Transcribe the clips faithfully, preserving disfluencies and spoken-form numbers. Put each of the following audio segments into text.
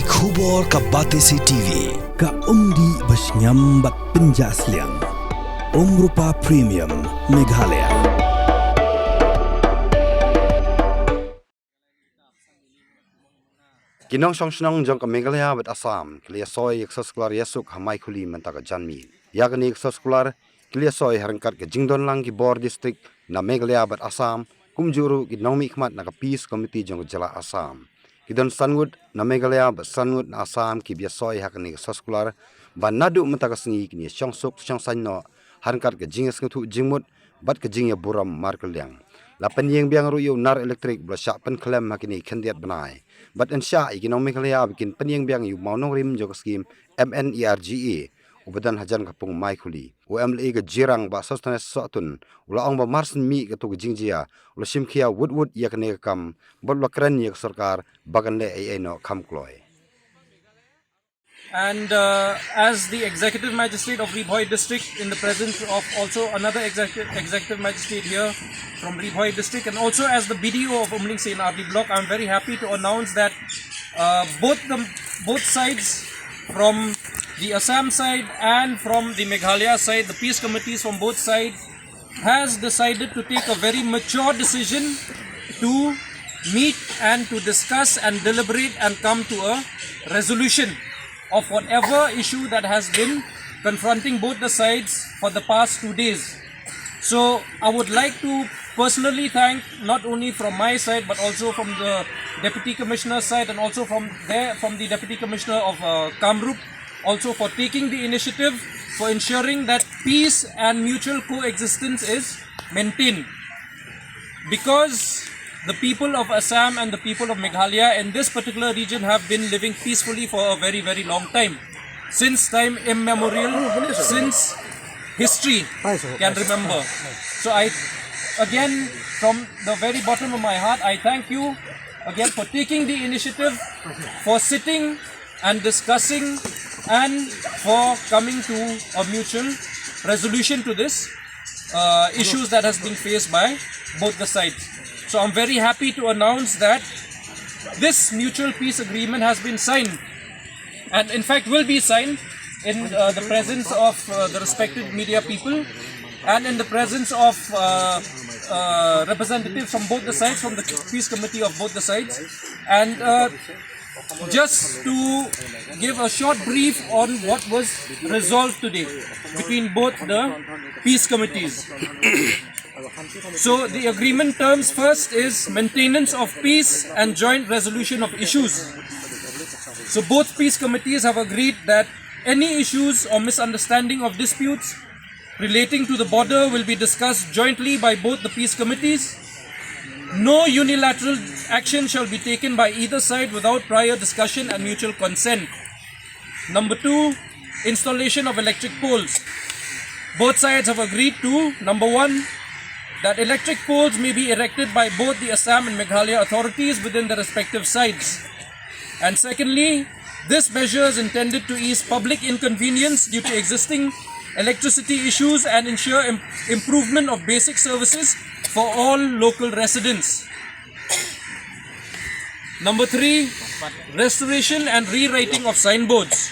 Khubor ka Batesi T V, ka umdih ba shngiam bad pynjah sliang. Umrupa Premium, Meghalaya. Ki nongshong shnong jong ka Meghalaya bad Assam ki la ïasoi ïa ka soskular ïasuk ha Maikhuli mynta ka janmiet. Ïa kane ka soskular ki la ïasoi ha ryngkat ka jingdon lang ki bor distrik na Meghalaya bad Assam, kumjuh ruh ki nongmihkhmat na ka Peace Committee jong ka jylla Assam. Ki don san ngut na Meghalaya bad san ngut na Assam kiba ïasoi ha kane ka soskular, ba naduh mynta ka sngi kin ïa shongsuk shongsaiñ noh ha ryngkat ka jingïasngewthuh jingmut bad ka jingïaburom markylliang. La pynïeng biang ruh ïa u nar elektrik ba la shah pynkhlem ha kine ki khyndiat bnai. Bad yn shah ïa ki nong Meghalaya ba kin pynïeng biang ïa u mawnongrim jong ka skim M N E R G A uba don hajan ka pung Maikhuli. U M L A ka Jirang Bah Sosthenes Sohtun u la ong ba mar syn mih katto ka jingjia u la shim khia wut wut ïa kane ka kam bad u la kren ïa ka sorkar ba kan leh ei ei noh kham kloi. And uh, as the executive magistrate of Ri Bhoi district, in the presence of also another executive, executive magistrate here from Ri Bhoi district, and also as the B D O of Umling C and R D block, I'm very happy to announce that uh, both the both sides, from the Assam side and from the Meghalaya side, the peace committees from both sides has decided to take a very mature decision to meet and to discuss and deliberate and come to a resolution of whatever issue that has been confronting both the sides for the past two days. So I would like to personally thank, not only from my side but also from the Deputy Commissioner's side and also from there, from the Deputy Commissioner of uh, Kamrup, also for taking the initiative for ensuring that peace and mutual coexistence is maintained. Because the people of Assam and the people of Meghalaya in this particular region have been living peacefully for a very, very long time, since time immemorial, since history can remember. So I, again, from the very bottom of my heart, I thank you again for taking the initiative, for sitting and discussing and for coming to a mutual resolution to this uh, issues that has been faced by both the sides. So I'm very happy to announce that this mutual peace agreement has been signed, and in fact will be signed in uh, the presence of uh, the respected media people and in the presence of uh, uh, representatives from both the sides, from the peace committee of both the sides. And uh, just to give a short brief on what was resolved today between both the peace committees. So the agreement terms first is maintenance of peace and joint resolution of issues. So both peace committees have agreed that any issues or misunderstanding of disputes relating to the border will be discussed jointly by both the peace committees. No unilateral action shall be taken by either side without prior discussion and mutual consent. Number two, installation of electric poles. Both sides have agreed to, number one, that electric poles may be erected by both the Assam and Meghalaya authorities within the respective sides. And secondly, this measure is intended to ease public inconvenience due to existing electricity issues and ensure im- improvement of basic services for all local residents. Number three, restoration and rewriting of signboards.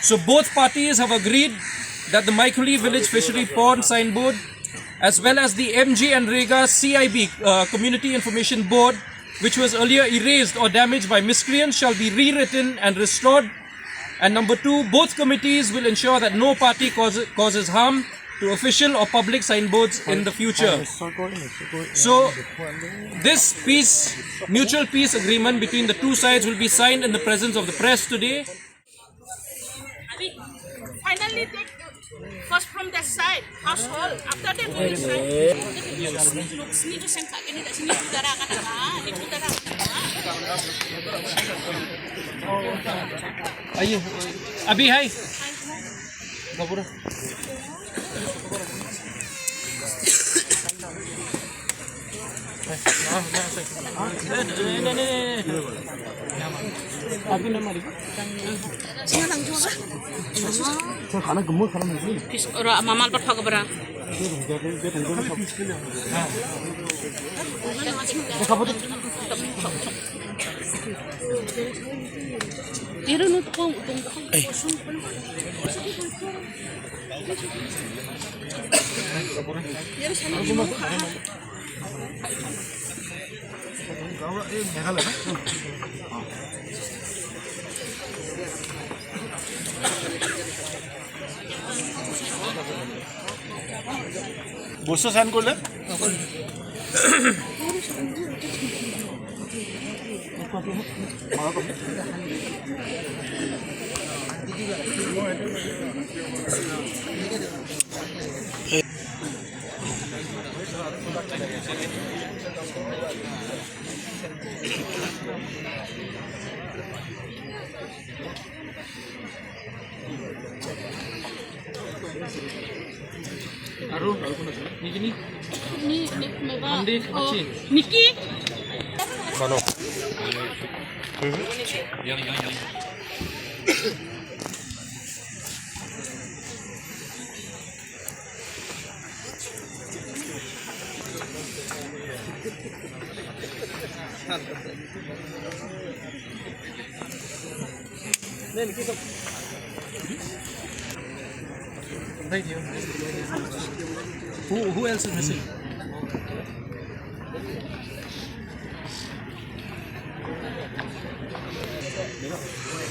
So both parties have agreed that the Maikhuli Village Fishery Pond signboard, as well as the MGNREGA CIB, uh, Community Information Board, which was earlier erased or damaged by miscreants, shall be rewritten and restored. And number two, both committees will ensure that no party cause, causes harm to official or public signboards in the future. So, this peace, mutual peace agreement between the two sides will be signed in the presence of the press today. Finally, take first from that side, household. After that, we will try. Sini tu sengkak, ini tak sini tu darah kan, ah, ini tu darah kan, ah. Ayo, Abi, hai. Gabura. Ora mamal pat phak bra. বস্তু চাইন কৰিলে। আৰু, আৰু কোন আছে? নিকিনি? নি-, নি-, মেবা-, মন্দিৰ, অ, মাছি। নিকি? বানো। Who, who else is missing?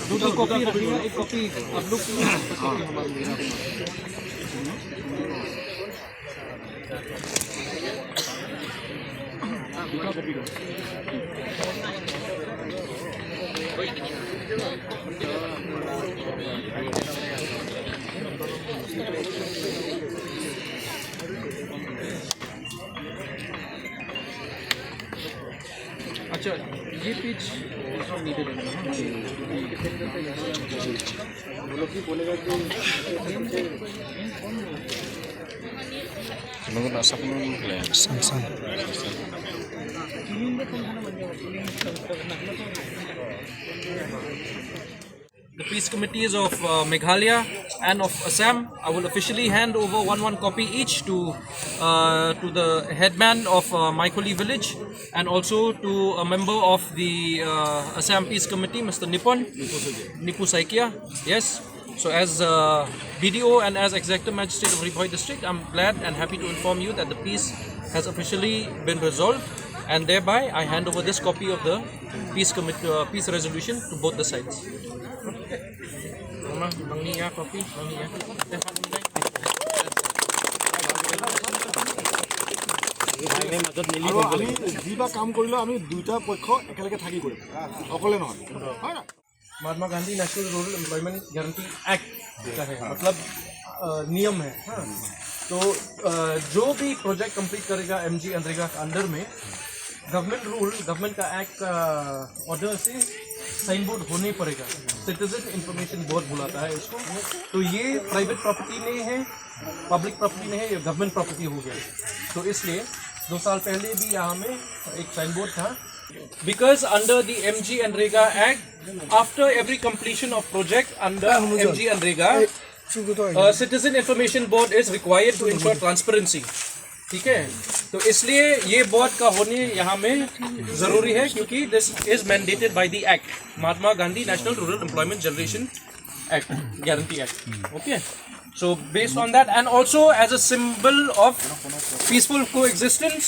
दो दो कॉपी रखिए, एक कॉपी आप लोग के लिए। अच्छा, ये पेज नीचे देना है। The peace committees of, uh, Meghalaya and of Assam. I will officially hand over one one copy each to, uh, to the headman of, uh, Maikhuli village and also to a member of the, uh, Assam Peace Committee, Mister Nipon, Nipu Saikia. Yes. So as, uh, B D O and as Executive Magistrate of Ri Bhoi District, I'm glad and happy to inform you that the peace has officially been resolved, and thereby I hand over this copy of the peace commit, uh, peace resolution to both the sides. আৰু আমি যিবা কাম কৰিলেও আমি দুইটা পক্ষ একেলগে থাকি কৰিম, অকলে নহয়, হয় না? Mahatma Gandhi national rural employment guarantee act का है, मतलब, अ, नियम है। हाँ। तो, अ, जो भी प्रोजेक्ट कंप्लीट करेगा एमजी अनरेगा के अंडर में, गवर्नमेंट रूल, गवर्नमेंट का एक्ट का ऑर्डर से साइन बोर्ड होने पड़ेगा। सिटीजन इंफॉर्मेशन बोर्ड बुलाता है इसको। तो ये प्राइवेट प्रॉपर्टी नहीं है, पब्लिक प्रॉपर्टी नहीं है, ये गवर्नमेंट प्रॉपर्टी हो गया। तो इसलिए दो साल पहले भी यहाँ में एक साइन बोर्ड था। Because under the M G and Rega Act, after every completion of project under M G and Rega, uh, Citizen Information Board is required to ensure transparency. ठीक है, तो इसलिए ये बोर्ड का होने यहाँ में जरूरी है, क्योंकि this is mandated by the act, Mahatma Gandhi National Rural Employment Generation Act, Guarantee Act. Okay. So based on that, and also as a symbol of peaceful coexistence,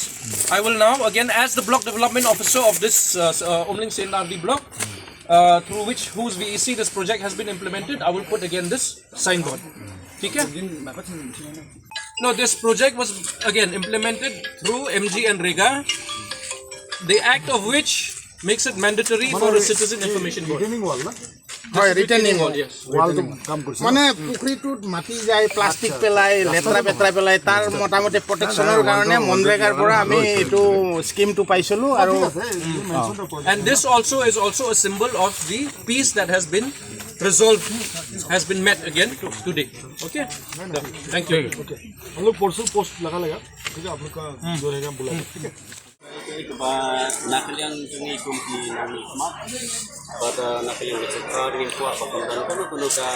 I will now again, as the block development officer of this, uh, s- uh, Umling C and R D block, uh, through which, whose V E C this project has been implemented, I will put again this signboard. ठीक है? No, this project was again implemented through M G and Rega. The act of which makes it mandatory for a citizen information board. Retaining wall না? হয়, retaining wall. ৱালটো কাম কৰিছে। মানে পুখুৰীটোত মাটি যায়, প্লাষ্টিক পেলাই, লেতেৰা পেতেৰা পেলাই, তাৰ মোটামুটি প্ৰটেকশ্যনৰ কাৰণে মনৰেগাৰ পৰা আমি এইটো স্কিমটো পাইছিলোঁ। আৰু And this also is also a symbol of the peace that has been resolved, has been met again today. Okay? Thank you. हम लोग परसों पोस्ट लगा लेगा, ठीक है? आप लोग का जो रहेगा, बुला लेगा, ठीक है? Ba na ka liang jong i kum ki nongmihkhmat, Bad na ka liang ka sorkar ngin kwah ba kan don kano kano ka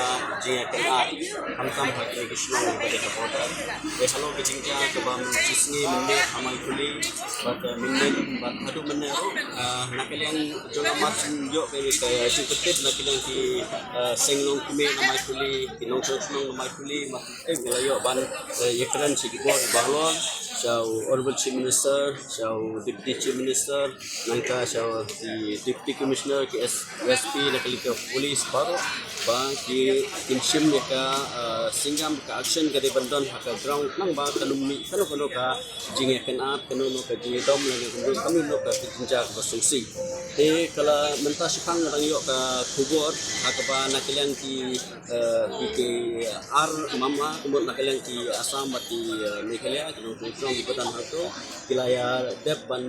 jingïakynad, khamtam ha kine ki shnong kiba dei ha border. Te halor ka jingjia kaba mynta shi sngi mynmiet ha Maikhuli bad mynmiet bad haduh mynne ruh, na ka liang jong nga mar shu ïoh ka jingkyrpad na ka liang ki seng longkmie na Maikhuli, ki nongshong shnong na Maikhuli, mar shu tip ngi la ïoh ban ïakren sha ki bor kiba halor, sha u Honorable Chief Minister, sha u Deputy Chief Minister, nangta sha ki Deputy Commissioner, ki S- SP na ka liang ka police baroh ba ki kin shim ïa ka sengkam ka action ka dei ban don ha ka ground, nang ba kan ym mih kano kano ka jingïakynad, kano kano ka jingïadom lane kano kano ka jingjia kaba sngewsih. Te ka la mynta shaphang nga dang ïoh ka khubor ha kaba na ka liang ki ki ar mamla kumta na ka liang ki Assam bad ki Meghalaya, ki nongshong shnong kiba don hato, ki la ïa dep ban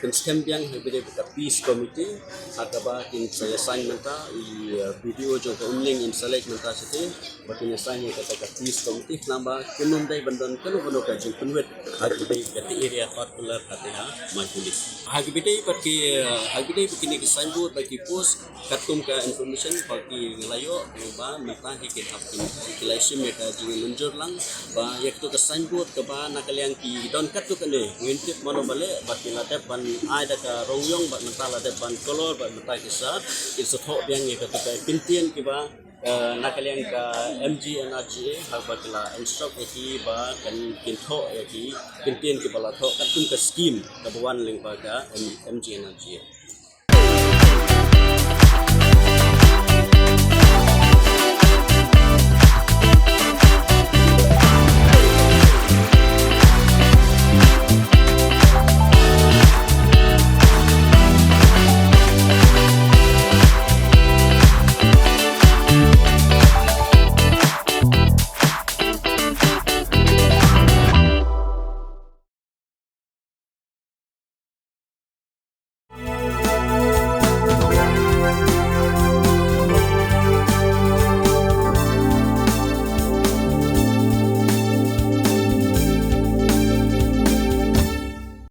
pynskhem biang ha kaba ïadei bad ka peace committee ha kaba kin sa ïa sign mynta i BDO jong ka Umling in sa leit mynta shatei ba kin ïa sign ïa kata ka peace committee, nang ba kin ym dei ban don kano kano ka jingpynwit ha kaba ïadei bad kata area particular kata ha Maikhuli. Ha kaba ïadei bad ki ha kaba ïadei bad kine ki signboard bad ki post, katkum ka information ba ki la ïoh, ba mynta hi ki hap ki la shim ïa ka jingmynjur lang ba ïa katu ka signboard kaba na ka liang ki don katto katne, ngim tip mano ba leh, ba ki la dep ban ai da ka rong ïong bad mynta la dep ban colour bad mynta ki sa, ki sa thoh biang ïa katu ka kyntien kiba na ka liang ka MGNRGA, ha ba ki la instruct ïa ki ba kan kin thoh ïa ki kyntien kiba la thoh katkum ka scheme kaba wan lyngba ka MGNRGA.